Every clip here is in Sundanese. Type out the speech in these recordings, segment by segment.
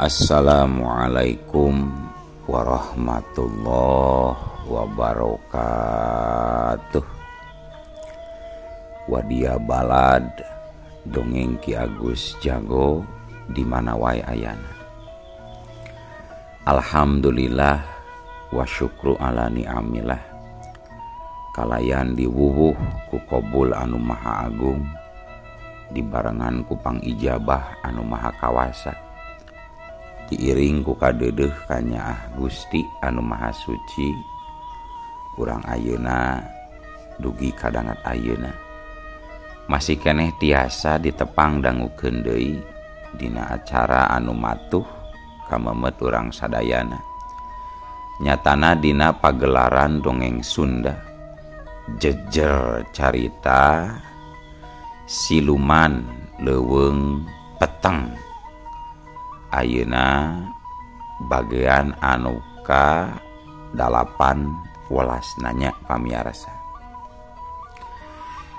Assalamualaikum warahmatullahi wabarakatuh. Wadia balad dongeng Ki Agus Jago di mana wae ayana. Alhamdulillah wa syukru ala ni'amillah. Kalayan diwuwuh ku kobul anu maha agung, dibarengan ku pangijabah anu maha kawasa, diiring ku kadeudeuh kanyaah Gusti anu maha suci. Urang ayeuna dugi kadangat ayeuna masih keneh tiasa ditepang dangukeun deui dina acara anu matuh kamemet urang sadayana. Nyatana dina pagelaran dongeng Sunda jejer carita siluman leuweung peteng. Ayeuna bagean anu ka 8 welas nanya pamiarsa.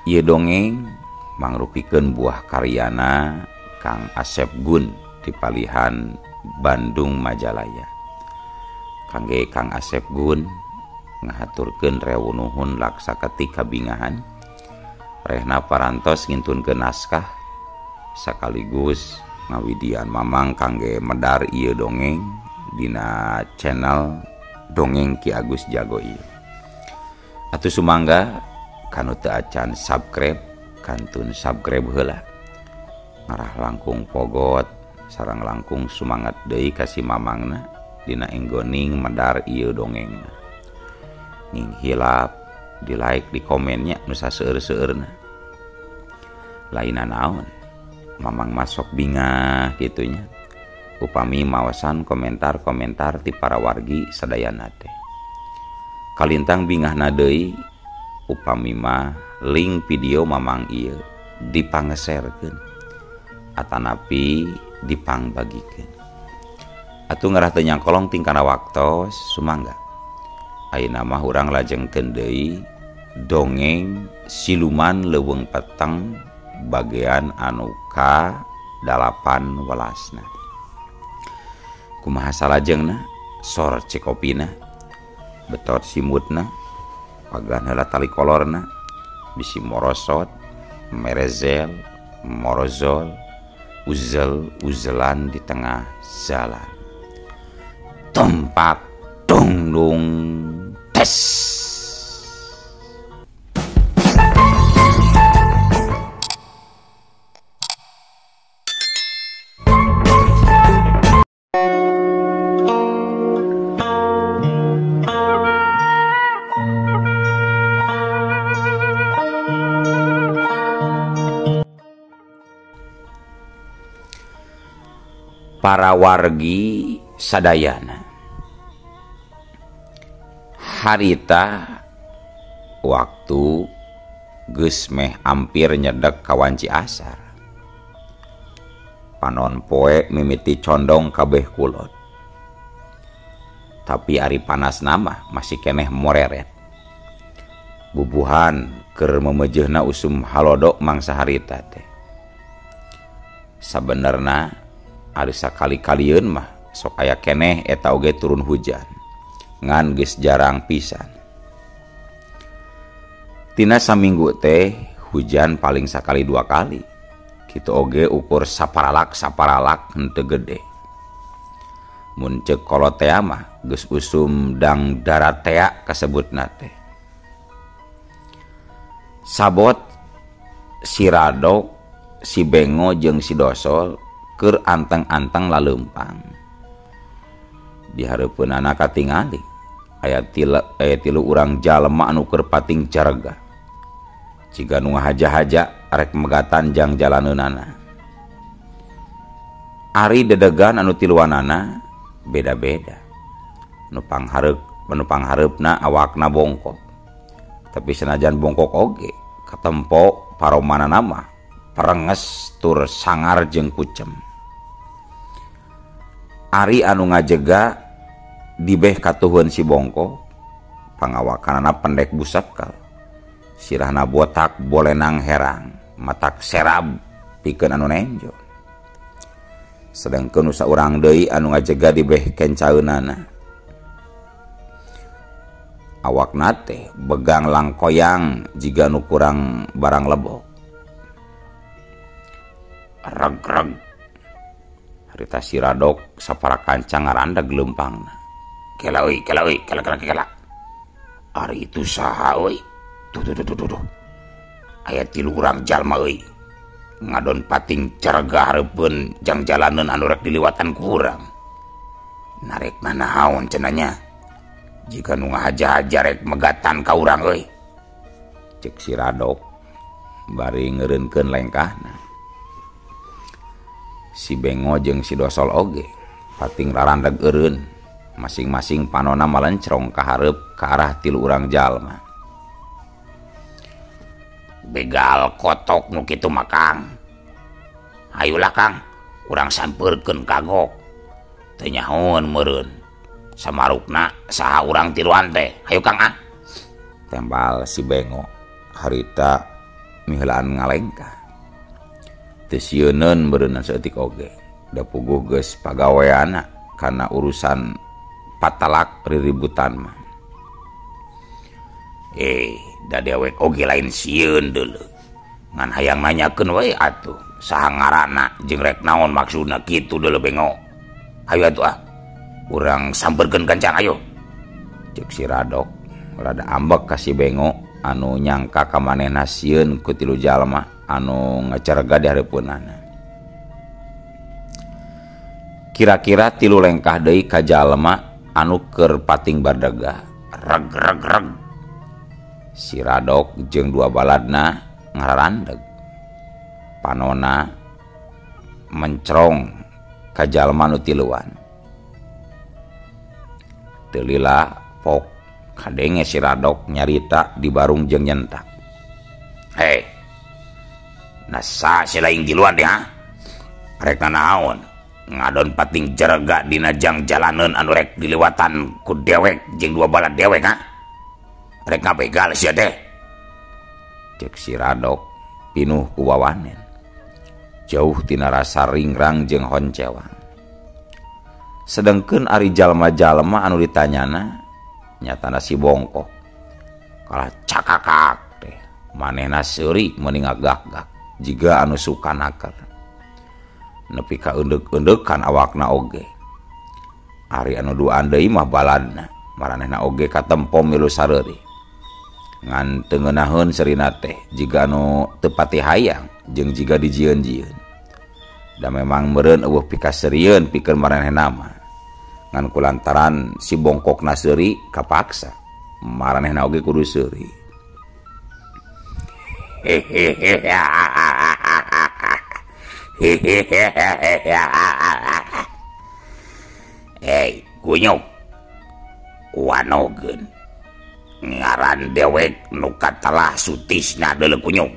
Ieu dongeng mangrupikeun buah karyana Kang Asep Gun di palihan Bandung Majalaya. Kangge Kang Asep Gun ngahaturkeun rewu nuhun laksa ketika bingahan rehna parantos ngintunkeun naskah sekaligus ngawidian mamang kangge medar ieu dongeng dina channel Dongeng Ki Agus Jago ieu. Atuh sumangga kanu teu acan subscribe kantun subscribe heula. Ngarah langkung pogot sareng langkung sumangat deui ka si mamangna dina enggoning medar ieu dongengna. Ning hilap di like di komennya nu saseueur-seueurna. Lainna naon mamang masuk bingah gitunya upami mawasan komentar-komentar ti para wargi sadayana teh. Kalintang bingahna deui upami mah link video mamang ieu dipangeserkeun atanapi dipangbagikeun. Atuh ngarah teu nyangkolong tingkana waktos sumangga. Ayeuna mah urang lajengkeun deui dongeng siluman leuweung peteng bagian anu ka 8 welasna. Kumaha salajengna sor cekopina betot simutna pagan heula tali kolorna bisi morosot merezel morozol uzel uzelan di tengah jalan. Tumpak dung tes. Para wargi sadayana, harita waktu geus meh ampir nyedek kawanci asar. Panon poe mimiti condong kabeh kulon. Tapi ari panas nama masih keneh moreret. Bubuhan keur memejehna usum halodok mangsa harita teh. Sabenerna ari sakali-kalieun mah sok aya keneh eta oge turun hujan. Ngan geus jarang pisan. Tina saminggu teh hujan paling sakali dua kali. Kitu oge ukur saparalak-saparalak henteu gede. Mun ceuk kolot tea mah geus usum dang daratea kasebutna teh. Sabot si Radok, si Bengo jeung si Dosol keur anteng-anteng laleumpang. Di hareupeunana katingali aya tilu urang jalema anu keur pating carega. Ciga nu ngahaja-haja arek megatan jang jalaneunana. Ari dedegan anu tiluanana beda-beda. Nu panghareupna awakna bongkok. Tapi senajan bongkok oge katempo paromanana mah perenges tur sangar jeung kucem. Ari anu ngajega dibeh katuhun si bongkok, pangawakanana pendek busakal, sirahna botak bolenang herang, matak serab pikeun anu nenjo. Sedangkeun nu saurang deui anu ngajega di beh kencaeunana. Awakna teh begang langkoyang jiga nu kurang barang lebok. Reg-reg. Harita si Radok sapara kanca ngarandag leumpangna. Kela euy, kela euy, kela kela kela. Ari itu saha euy? Tuh tuh tuh tuh tuh. Aya tilu urang jalma euy. Ngadon pating carega hareupeun jang jalaneun anu rek diliwatan ku urang. Narekna naon cenah nya? Jika nu ngahaja-haja rek megatan ka urang euy. Cek si Radok bari ngeureunkeun lengkahna. Si Bengo jeung si Dosol oge pating rarandag eureun, masing-masing panona malencrong ka hareup ka arah tilu urang jalma. Begal kotok nu kitu mah Kang. Hayulah Kang, urang sampeurkeun kagok. Teu nyahoeun meureun. Samarukna saha urang tiluan teh. Hayu Kang ah. Tembal si Bengo harita miheulaan ngalengkah. Teu sieuneun meureunna saeutik oge. Da puguh geus pagaweanna kana urusan patalak riributan mah. Da dewek oge lain sieun deuleu. Ngan hayang nanyakeun we atuh saha ngaranna jeung rek naon maksudna kitu deuleu Bengo. Hayu atuh ah. Urang sampeurkeun gancang ayo. Ceuk si Radok rada ambek ka si Bengo anu nyangka ka manehna sieun ku tilu jalma anu ngacarega di hareupeunana. Kira-kira tilu lengkah deui ka jalma anu keur pating bardega. Reg reg reg. Si Radok jeung dua baladna ngararandeg. Panona mencrong ka jalma nu tiluan. Teu lila pok kadenge si Radok nyarita di barung jeung nyentak. Hei, nasa si lain tiluan deh ha? Rek nanaon? Ngadon pating jerega dina jang jalaneun anu rek diliwatan ku dewek jeung dua balad dewek ha? Rek ngabegal sia teh. Cek si Radok pinuh ku wawanen. Jauh tina rasa ringrang jeung honcewang. Sedengkeun ari jalma-jalma anu ditanyana nyatana si Bongkok. Kalah cakakak teh manehna seuri meuni ngagak-gak jiga anu suka naker. Nepi ka eundek-eundekan awakna oge. Ari anu duaan deui mah baladna, maranehna oge katempo milu sareuri. Ngan teu ngeunaheun serina teh jiga anu teu pati hayang jeung jiga dijieun-jieun. Da memang meureun eueuh pikaseurieun pikeun maranehna mah. Ngan kulantaran si Bongkokna seuri kapaksa maranehna oge kudu seuri. Hei, kunyuk. Wanogeun. Ngaran dewek nu katelah sutisna deuleu kunyuk.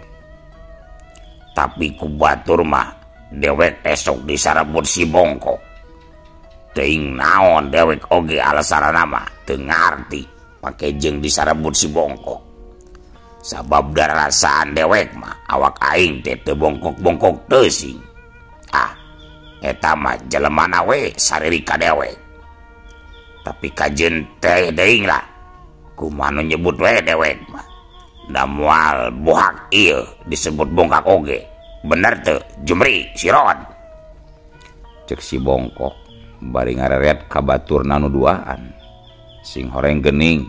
Tapi ku batur mah dewek esok disarebut si Bongkok. Teuing naon dewek oge alasanna mah teu ngarti pake jeung disarebut si Bongkok. Sabab darasaan dewek mah awak aing teh teu bongkok-bongkok teuing. Ah, eta mah jelemana we sariri ka dewek. Tapi kajeun teh deui lah. Kumaha nu nyebut we dewek mah. Da moal bohak ieu disebut bongkak oge. Bener teu Jumri Sirod? Cek si Bongkok bari ngareret ka baturna nu duaan. Sing horeng geuning.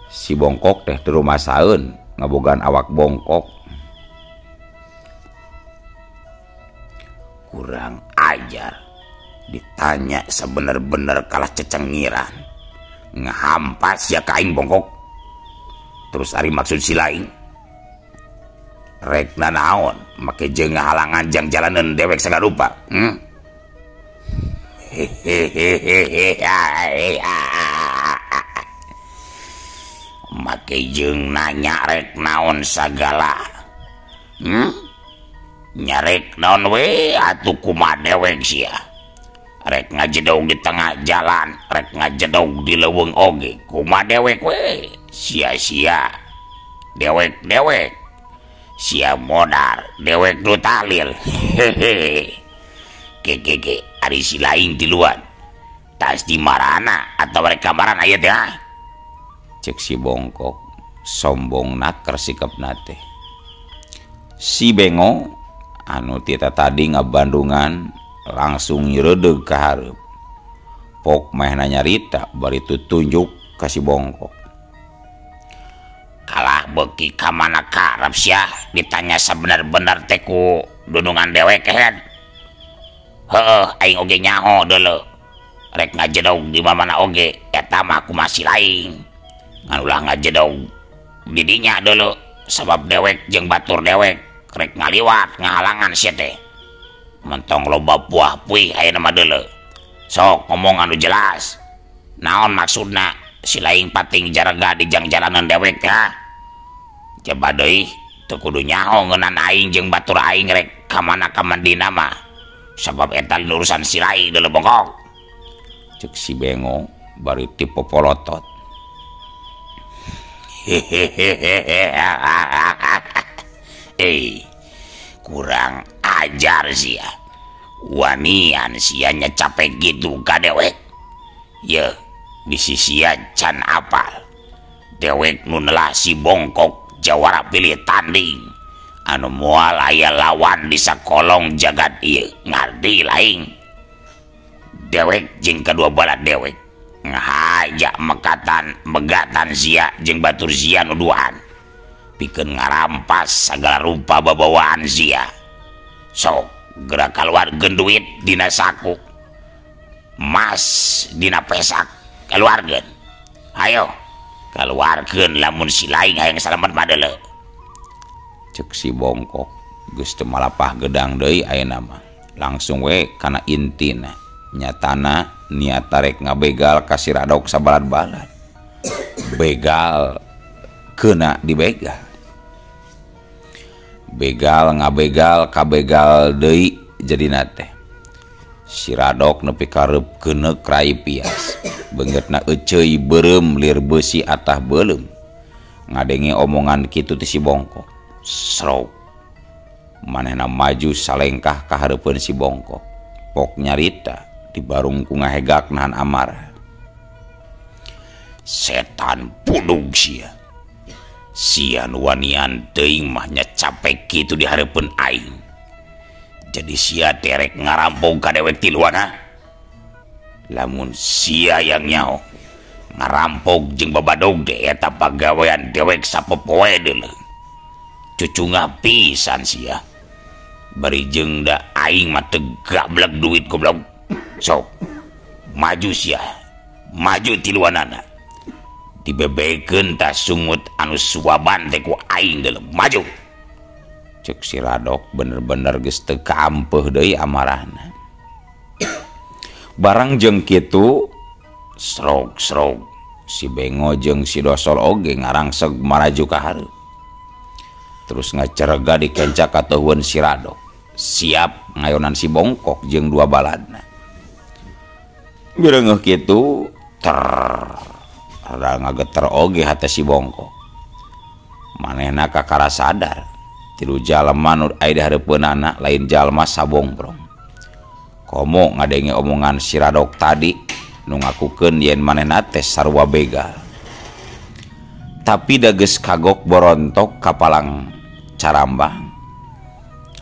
Si Bongkok teh teu rumasaeun ngabogaan awak bongkok. Kurang ajar. Ditanya sebener-bener kalah cecengiran. Ngehampas ya ka aing Bongkok. Terus ari maksud si lain. Rek nanaon make jeung ngahalangan jang jalaneun dewek sagarupa. Make jeung nanya rek naon sagala. Nyarek naon we atuh kumaha dewek sia. Rek ngajedog di tengah jalan, rek ngajedog di leuweung oge, kumaha dewek we. Sia-sia. Dewek-dewek. Sia modar, dewek nu talil. Hehehe. Ke ari si laing tiluan. Tas di marana atawa rek ka marana ieu teh ah? Cek si Bongkok sombong naker sikapna teh. Si Bengo anu tita tadi ngabandungan langsung nyeredeg ka hareup. Pok meh nyarita bari tunjuk ka si Bongkok. Kalah beuki ka mana karep sia ditanya sabener-bener teh ku dunungan dewek head. Heuh aing oge nyaho deuleu. Rek ngajedog di mana oge eta mah ku masih laing. Ngan ulah ngajedog di dinya deuleu sabab dewek jeung batur dewek rek ngaliwat ngahalangan sia teh. Mentong loba buah puih ayeuna mah deuleu. Sok ngomong anu jelas. Naon maksudna si laing pating jarega di jangjalanan dewek teh? Coba deui teu kudu nyaho ngeunan aing jeung batur aing rek ka mana ka mandina mah. Sabab eta urusan si laing deuleu Bongkok. Cek si Bengo bari tipopolotot. Hehehe. Kurang ajar sia. Wanian sianya capek gitu ka dewek. Ye, bisi sia can apal. Dewek nu nelah si Bongkok jawara pilih tanding. Anu moal aya lawan di sakolong jagat ieu, ngarti laing. Dewek jeung kadua balad dewek ngahajak mekatan megatan sia jeung batur sia nu duaan. Pikeun ngarampas sagala rupa babawaan sia. Sok gerak kaluarkeun duit dina saku, mas dina pesak, kaluarkeun. Ayo kaluarkeun lamun si laing hayang salamet mah deuleu. Cek si Bongkok geus teu malapah gedang deui ayeuna mah. Langsung we kana intina. Nyatana niat tarek ngabegal ka si Radok sabalad-balad. Begal kena dibegal. Begal ngabegal kabegal deui jadina teh. Si Radok nepi kareup keuneuk rai pias. Beungeutna euceuy beureum lir beusi atah beuleum. Ngadenge omongan kitu ti si Bongkok. Srok. Manehna maju salengkah ka hareupeun si Bongkok. Pok nyarita di barung ku ngahegak nahan amarah. Setan pudug sia. Sia nu wanian teuing mah nya capek kitu di hareupeun aing. Jadi sia terek ngarampok ka dewek tiluan ha. Lamun sia yang nyaho ngarampok jeung babadog teh eta pagawean dewek sapopoe deuleu. Cucungah pisan sia. Bari jeung da aing mah teu gablek duit goblok. Sok maju sia, maju tiluanana. Dibebekeun tah sungut anu suaban teh ku aing deuleu, maju. Cek si Radok bener-bener geus teu kaampeuh deui amarahna. Barang jeung kitu srog-srog si Bengo jeung si Dosol oge ngarangseg maraju ka hareup. Terus ngacerega dikenca kateuheun si Radok. Siap ngayonan si Bongkok jeung dua baladna. Bireungeuh kitu ter rada ngageter oge hate si Bongkok. Manehna kakara sadar tilu jalma nu aya di hareupeunana lain jalma sabongbrong. Komo ngadenge omongan si Radok tadi nu ngakukeun yen manehna teh sarua begal. Tapi da geus kagok borontok kapalang carambang.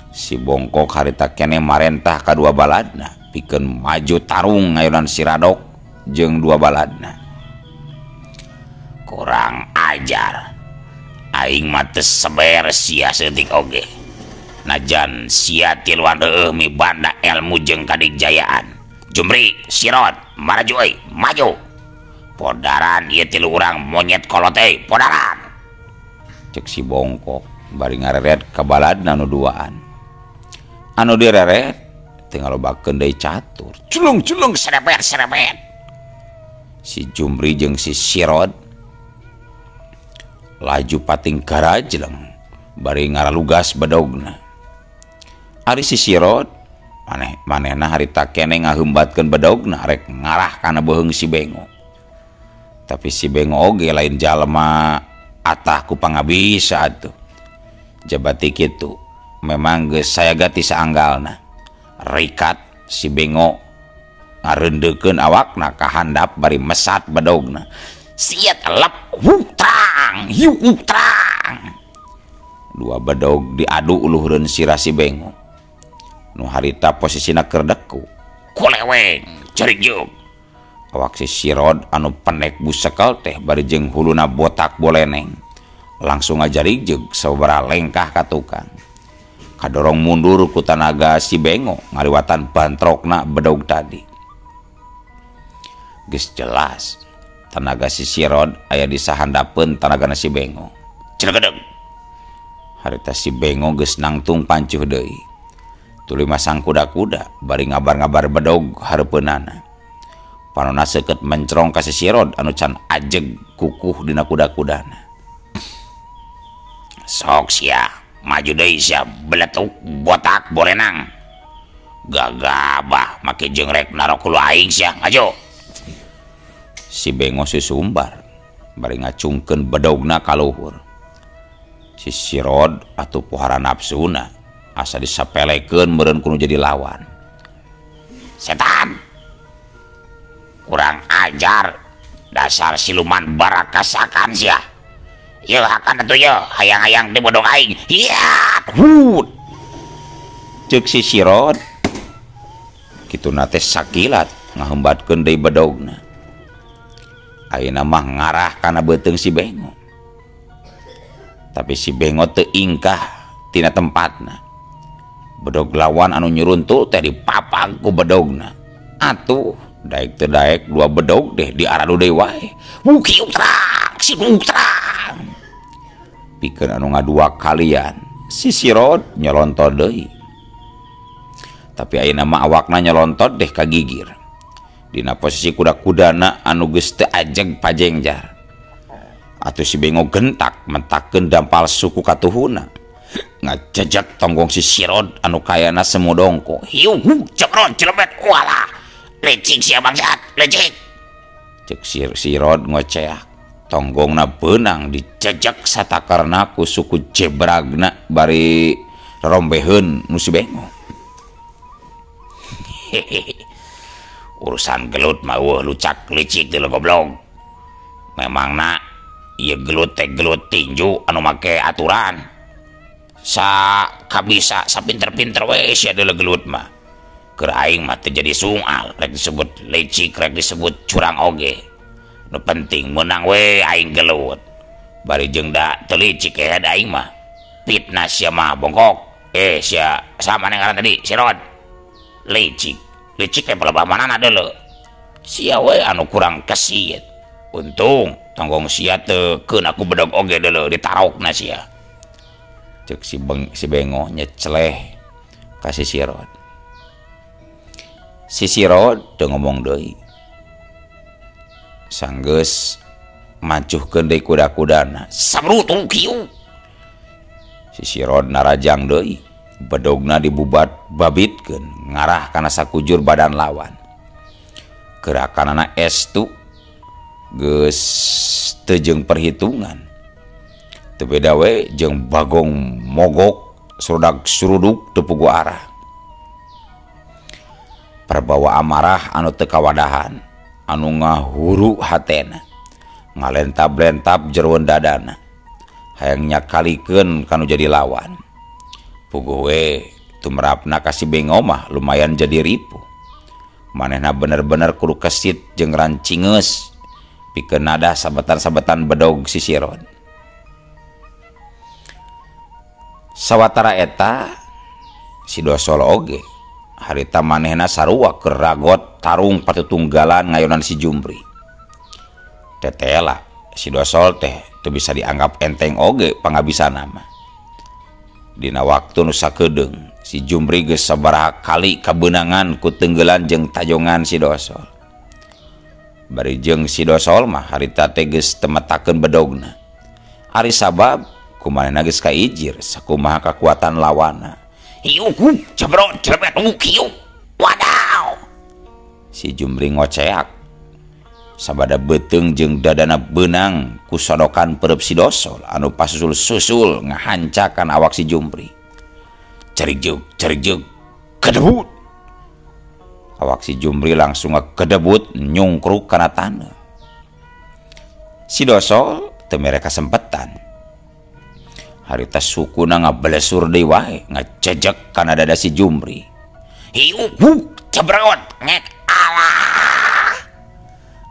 Si Bongkok harita keneh marentah ka dua baladna pikeun maju tarung ngayonan si Radok jeung dua baladna. Kurang ajar. Aing mah teu seber sia saeutik oge. Najan sia tiluan heueuh mibanda ilmu jeung kadigjayaan. Jumri, Sirot, maraju euy, maju. Podaran ieu tilu urang monyet kolot euy, podaran. Cek si Bongkok bari ngareret ka baladna nu duaan. Anu direret teu ngalobakeun deui catur. Culung-culung serepet-serepet. Si Jumri jeung si Sirot laju pating garajleng bari ngaralugas bedogna. Ari si Sirot manehna harita keneh ngaheumbatkeun bedogna rek ngarah kana beuheung si Bengo. Tapi si Bengo oge lain jalma atah ku pangabisa atuh. Jabati kitu memang geus sayaga ti saanggalna. Rikat Si Bengo ngareundeukeun awakna ka handap bari mesat bedogna. Siat lep hutrang hiu hutrang. Dua bedog diadu luhureun sirah si Bengo. Nu harita posisina keur deku. Kuleweng cerijuk. Awak si Sirod anu pendek busekel teh bari jeung huluna botak boleneng. Langsung ngajarijeg sababaraha lengkah ka tukang. Kadorong mundur ku tanaga si Bengo ngaliwatan bantrokna bedog tadi. Geus jelas tanaga si Sirod aya di sahandapeun tanagana si Bengo. Cilegedeg. Harita si Bengo geus nangtung pancuh deui. Tuluy masang kuda-kuda bari ngabar-ngabar bedog hareupeunana. Panona seukeut mencrong ka si Sirod anu can ajeg kukuh dina kuda-kudana. Sok sia, maju deui sia beletuk botak bolenang. Gagabah make jeung rek narok hulu aing sia, maju. Si Bengo susumbar bari ngacungkeun bedogna ka luhur. Si Sirod atuh pohara nafsuna asa disapelekeun meureun kudu jadi lawan. Setan. Kurang ajar, dasar siluman barakasakan sia. Yeuh akan atuh yeuh, hayang-hayang di bodong aing. Hiat, hut. Ceuk si Sirod. Kituna teh sakilat ngahembatkeun deui bedogna. Ayeuna mah ngarah kana beuteung si Bengo. Tapi si Bengo teu ingkah tina tempatna. Bedog lawan anu nyuruntul teh dipapag ku bedogna. Atuh daek teu daek dua bedog deh diaradu deui wae. Wukiu terang, si terang. Pikeun anu ngadua kalian, si Sirod nyelontot deui. Tapi ayeuna mah awakna nyelontot deh kagigir. Dina posisi kuda-kudana anu geus teu ajeg pajengjar. Atuh si Bengo gentak mentakeun dampal suku katuhuna. Ngajejek tonggong si Sirod anu kayana semu dongko. Hiu cebron celebet walah. Licik sia bangsat, licik. Ceuk Sirod ngoceak. Tonggongna beunang dijejek satakarna ku suku jebragna bari rombeheun nu si Bengo. Hehehe. Urusan gelut mah eueuh lucak licik teh goblok. Memangna ieu gelut teh gelut tinju anu make aturan. Sa kabisa sapinter-pinter we sia deuleu gelut mah. Keur aing mah teu jadi sungal, rek disebut licik, rek disebut curang oge. Nu penting menang we aing gelut. Bari jeung da teu licik eh da aing mah. Fitnah sia mah bongkok. Sia sama ngaran tadi, Sirod. Licik. Licik teh pelebah manana deuleu. Sia we anu kurang kesit. Untung tonggong sia teu keun aku bedog oge deuleu ditarokna sia. Ceuk si Bengo nyeceleh ka si Sirod. Si Sirod teu ngomong deui. Sanggeus mancuhkeun deui kuda-kudana. Sabrutu kieu. Si Sirod narajang deui. Bedogna dibubat babitkeun ngarah kana sakujur badan lawan. Gerakanana estu geus teu jeung perhitungan. Teu beda we jeung bagong mogok surudak suruduk teu puguh arah. Perbawa amarah anu teu kawadahan, anu ngahuru hatena, ngalentab-lentab jeroan dadana, hayang nyakalikeun kanu jadi lawan. Puguh we tumrapna ka si Bengo mah lumayan jadi ripuh. Manehna bener-bener kudu kesit jeung rancingeus pikeun nadah sabetan-sabetan bedog si Sirod. Sawatara eta si Dosol oge harita manehna sarua keur ragot tarung patutunggalan ngayonan si Jumri. Tetela si Dosol teh teu bisa dianggap enteng oge pangabisana mah. Dina waktu nu sakedeung si Jumri geus sabaraha kali kabeunangan ku tenggelan jeung tajongan si Dosol. Bari jeung si Dosol mah harita teh geus temetakeun bedogna. Ari sabab kumanehna geus kaijir sakumaha kakuatan lawanna. Hiu jebrot jebret kieu. Wadaw. Si Jumri ngoceak. Sabada beuteung jeung dadana beunang ku sodokan perep si Dosol anu pasusul-susul ngahancakan awak si Jumri. Carijeug, carijeug, kedebut. Awak si Jumri langsung ngegedebut nyungkruk kana taneuh. Si Dosol teu mere kasempetan. Harita sukuna ngablesur deui wae ngajejek kana dada si Jumri. Hiuk huk cebrot ngek alah.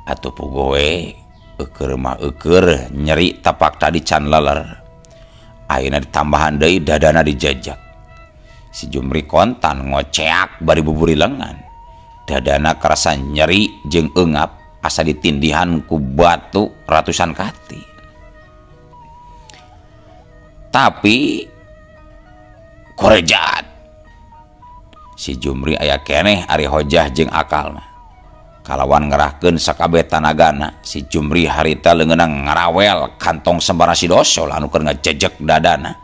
Atuh pugoe eueur mah eueur nyeri tapak tadi can leler. Ayeuna ditambahan deui dadana dijejek. Si Jumri kontan ngoceak bari buburi lengan. Dadana karasa nyeri jeung eungap asa ditindihan ku batu ratusan kati. Tapi korejat si Jumri aya keneh ari hojah jeung akal mah. Kalawan ngerahkeun sakabeh tanagana, si Jumri harita leungeunna ngarawel kantong semar si Dosol anu keur ngajejek dadana.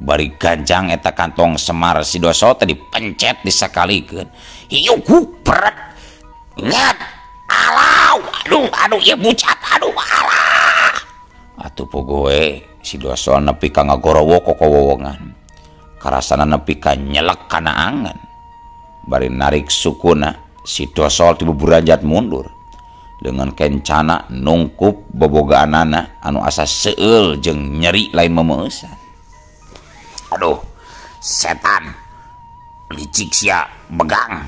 Bari ganjang eta kantong semar si Dosol teh dipencet disakalikeun. Hiuk huk peret ngat alau aduh aduh ieu bucat aduh alah. Atuh pogoe si Dosol nepi ka ngagorowo kokowowongan. Karasana nepi ka nyelek kana angen. Bari narik sukuna si Dosol tibuburanjat mundur. Dengan kencana nungkup bobogaanana anu asa seueul jeung nyeri lain memeusan. Aduh, setan licik sia begang.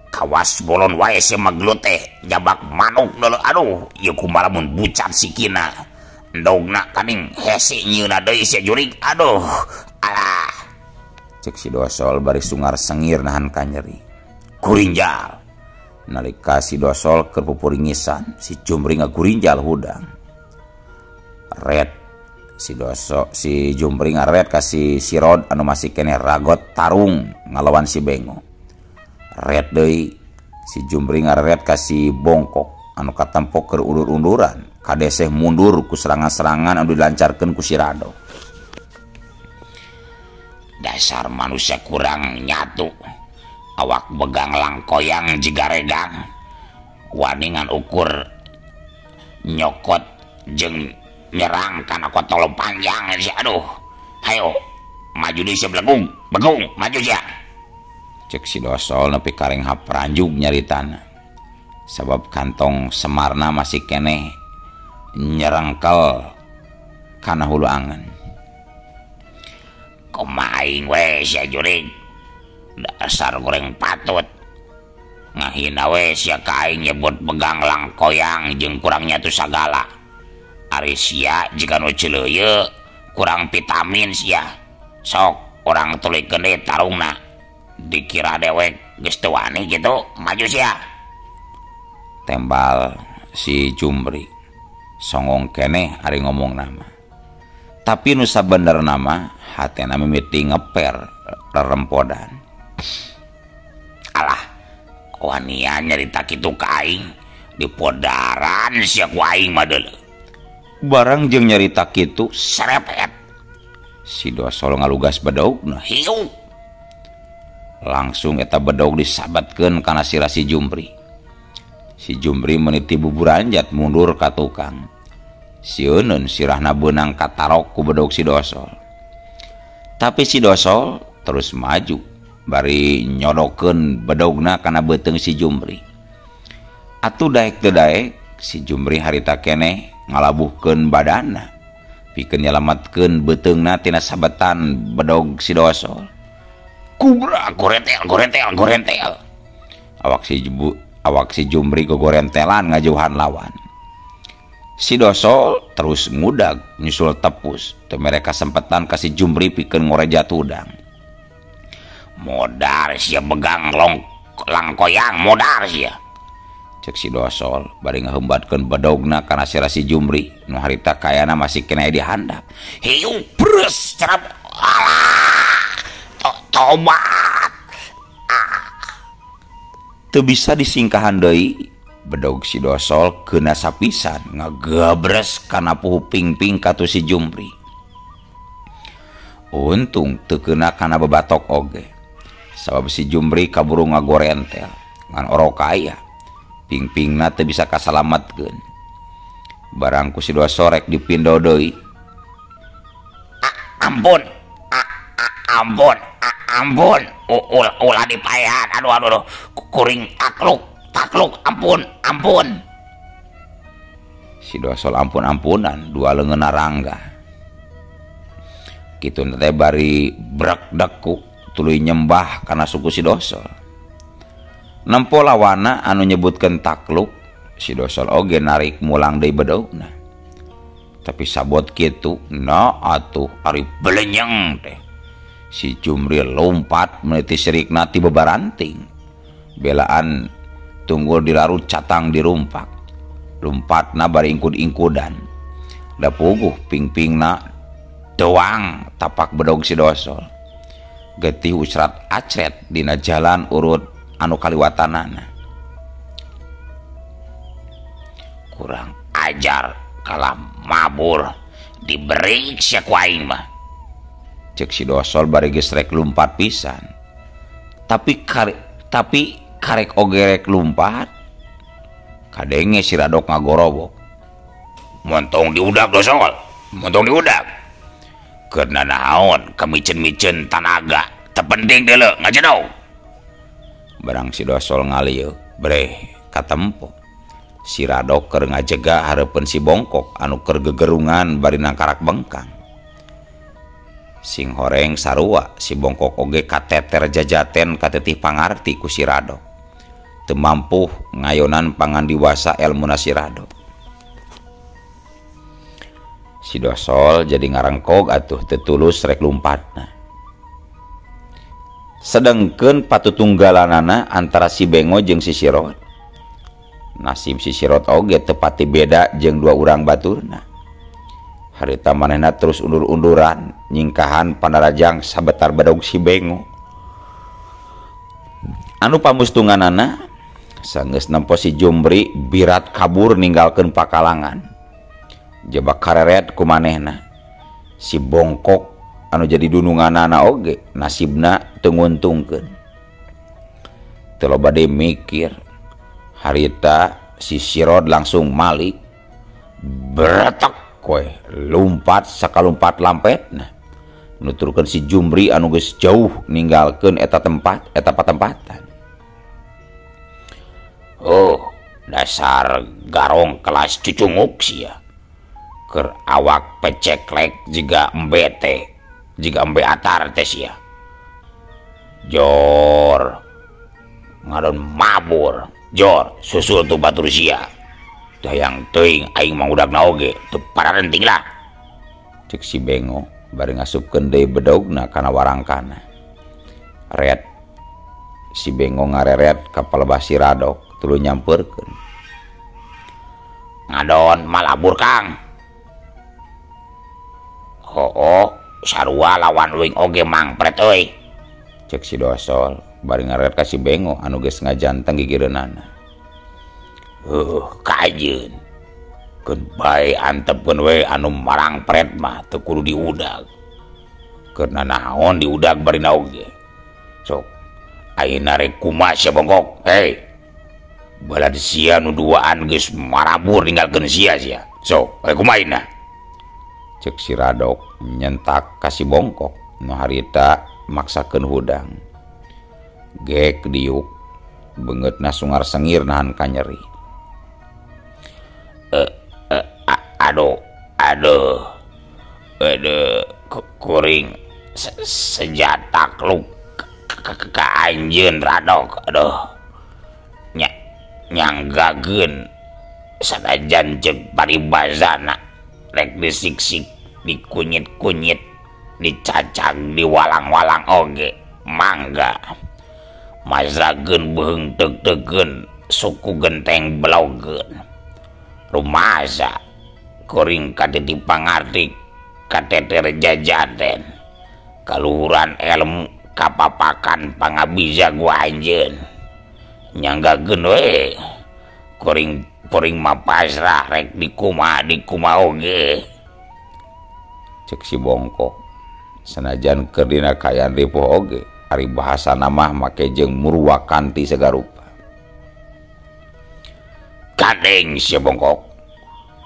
Kawas bolon wae sia maglut teh jabak manuk deuleu. Aduh, ieu kumaha mun bucat sikina. Endogna kaning hese nyieuna deui sia jurig. Aduh, alah. Cek si Dosol bari sungar sengir nahan kanyeri. Gurinjal. Nalika si Dosol keur pupuringisan, si Jumri ngagurinjal hudang. Red si Dosol, si Jumri ngaret ka si Sirod anu masih keneh ragot tarung ngalawan si Bengo. Red deui si Jumri ngaret ka si Bongkok anu katempok keur undur-unduran, kadeseh mundur ku serangan-serangan anu dilancarkeun ku si Rado. Dasar manusia kurang nyatu. Awak begang langkoyang jiga regang. Waningan ukur nyokot jeung nyerang kana kotol panjang sia. Aduh, hayo maju deui sia belegung, begung maju sia. Cek si Dosol nepi karenghap ranjug nyaritana. Sabab kantong semarna masih keneh nyerengkel kana hulu angen. Kumaha aing we sia jurig. Dasar goreng patut. Ngahina we sia ka aing nyebut begang langkoyang jeung kurang nyatu sagala. Ari sia jika nu ceuleuyeu kurang vitamin sia. Sok orang tulikeun deui tarungna. Dikira dewek geus teu wani kitu, maju sia. Tembal si Jumri. Songong keneh ari ngomong nama. Tapi nu sabenerna mah hatena mimiti ngeper rerempodan. Alah, wanian nyarita kitu ka aing, dipodaran sia ku aing mah deuleu. Barang jeung nyarita kitu serepet. Si Dosol ngalugas bedogna. Hiuk. Langsung eta bedog disabatkeun kana sirah si Jumri. Si Jumri meniti buburanjat mundur ka tukang. Sieuneun sirahna beunang katarok ku bedog si Dosol. Tapi si Dosol terus maju bari nyodokeun bedogna kana beuteung si Jumri. Atuh daek teu daek si Jumri harita keneh ngalabuhkeun badanna pikeun nyalametkeun beuteungna tina sabetan bedog si Dosol. Kubra gorentel gorentel gorentel. Awak si Jumri gogorentelan ngajauhan lawan. Si Dosol terus ngudag nyusul tepus teu mere kasempetan ka si Jumri pikeun ngoreja tudang. Modar sia begang long langkoyang modar sia. Cek si Dosol bari ngahembatkeun bedogna kana sirah si Jumri nu harita kayana masih keneh di handap. Hiu bres cerap alah tobat. Teu bisa disingkahan deui bedog si Dosol keuna sapisan ngagabres kana puhu pingping katu si Jumri. Untung teu keuna kana bebatok oge. Sabab si Jumri kaburu ngagorentel ngan orok aya. Pingpingna teu bisa kasalametkeun. Barang ku si Dosol rek dipindo deui. Ampun. Ampun. Ampun, ulah dipaehan. Aduh aduh aduh. Kuring takluk, takluk, ampun, ampun. Si Dosol ampun-ampunan dua leungeun rangga. Kitu teh bari brek deku tuluy nyembah kana suku si Dosol. Nempo lawana anu nyebutkeun takluk, si Dosol oge narik mulang deui bedogna. Tapi sabot kitu, na atuh ari belenyeng teh. Si Jumri lompat meniti sirikna ti bebaranting. Belaan tunggul dilarut catang dirumpak. Lompatna bari ingkud-ingkudan. Da puguh ping-pingna doang tapak bedog si Dosol. Getih ucrat acret dina jalan urut anu kaliwatanana. Kurang ajar kalah mabur diberi sia ku aing mah. Cek si Dosol bari geus rek lumpat pisan. Tapi karek oge rek lumpat. Kadenge si Radok ngagorowok. Montong diudak Dosol, montong diudak. Karena naon kemicen-micen tanaga, teu penting deuleu ngajedog. Barang si Dosol ngalieu, breh katempo. Si Radok keur ngajega hareupeun si Bongkok anu keur gegerungan bari nangkarak bengkang. Sing horeng sarua si Bongkok oge kateter jajaten katetih pangarti ku si Radok. Teu mampu ngayonan pangandiwasa elmuna si Radok. Si Dosol jadi ngarengkog atuh teu tulus rek lumpatna. Sedengkeun patutunggalanana antara si Bengo jeung si Sirot. Nasib si Sirot oge teu pati beda jeung dua urang baturna. Harita manehna terus undur-unduran nyingkahan panarajang sabetar bedog si Bengo. Anu pamustunganana sanggeus nempo si Jumri birat kabur ninggalkeun pakalangan. Jebak kareret ku manehna. Si Bongkok anu jadi dununganana oge nasibna teu nguntungkeun. Teu loba deui mikir. Harita si Sirot langsung malik beretek koe lumpat sakalumpat lampetna. Nuturkeun si Jumri anu geus jauh ninggalkeun eta tempat eta patempatan. Oh, dasar garong kelas cucunguk sia. Keur awak peceklek jiga embe teh, jiga embe atar teh sia. Jor ngadon mabur, jor susul tuh batur sia. Dayang teuing aing mah udagna oge, teu pararenting lah. Cek si Bengo bari ngasupkeun deui bedogna kana warangkana. Ret si Bengo ngareret ka palebah si Radok tuluy nyampeurkeun. Ngadon malabur Kang. Oh, sarua lawan uing oge mangpret euy. Cek si Dosol bari ngareret ka si Bengo anu geus ngajanteng gigireunana. Kajeun. Keun bae antepkeun we anu marangpret mah teu kudu diudag. Keuna naon diudag barina oge. Sok ayeuna rek kumaha sia Bongkok? Hei. Balad sia nu duaan geus marabur ninggalkeun sia sia. Sok rek kumaha ayeuna? Cek si Radok nyentak ka si Bongkok nu harita maksakeun hudang. Gek diuk beungeutna sungar sengir nahan kanyeri. Aduh aduh aduh kuring senjata takluk ka anjeun Radok. Aduh nyanggageun sanajan jeung paribasana rek disiksik dikunyit-kunyit dicacag diwalang-walang oge mangga mazrageun beuheung teug-teugeun suku genteng belogeun rumasa kuring katiti pangarti kateter jajaten kaluhuran ilmu kapapakan pangabisa gua anjeun nyanggageun we kuring kuring mah pasrah rek dikumaha dikumaha oge. Cek si Bongkok sanajan keur dina kaayaan ripuh oge ari bahasana mah make jeung murwakanti sagarupa. Kadeng si Bongkok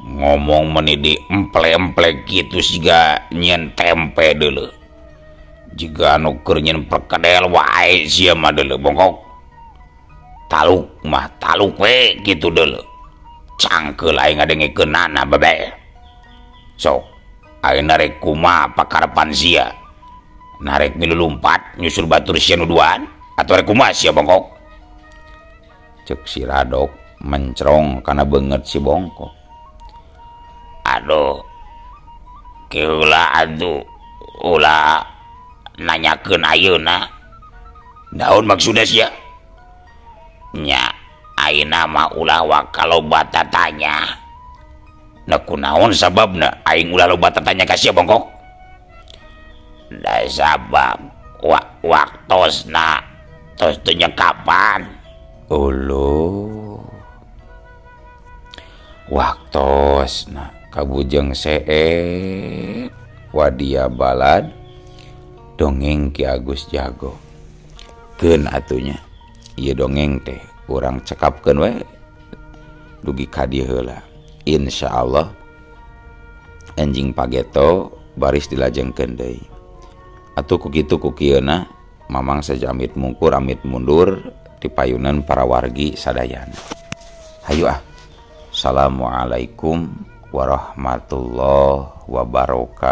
ngomong meni di emple-emple kitu siga nyen tempe deuleu. Jiga anu keur nyeun perkedel wae sia mah deuleu bongkok. Taluk mah taluk we kitu deuleu. Cangkeul aing ngadengekeunana bebel. Sok ayeuna rek kumaha pakarepan sia? Narek milu lumpat nyusul batur sia nu duaan atuh rek kumaha sia bongkok? Cek si Radok mencrong kana beungeut si bongkok. Aduh, keula atuh ulah nanyakeun ayeuna. Naon maksudna sia? Nya ayeuna mah ulah waka loba tatanya. Na kunaon sababna aing ulah loba tatanya ka sia bongkok? Da sabab waktosna tos teu nyekapan. Uluh. Waktosna kabujeng seek wadia balad dongeng Ki Agus Jago. Keun atunya ieu dongeng teh urang cekapkeun we dugi ka dieu heula. Insyaallah enjing pageto baris dilajengkeun deui. Atuh ku kitu ku kieuna Mamang saja amit mungkur amit mundur di payunan para wargi sadayana. Hayu ah. Assalamualaikum warahmatullahi wabarakatuh.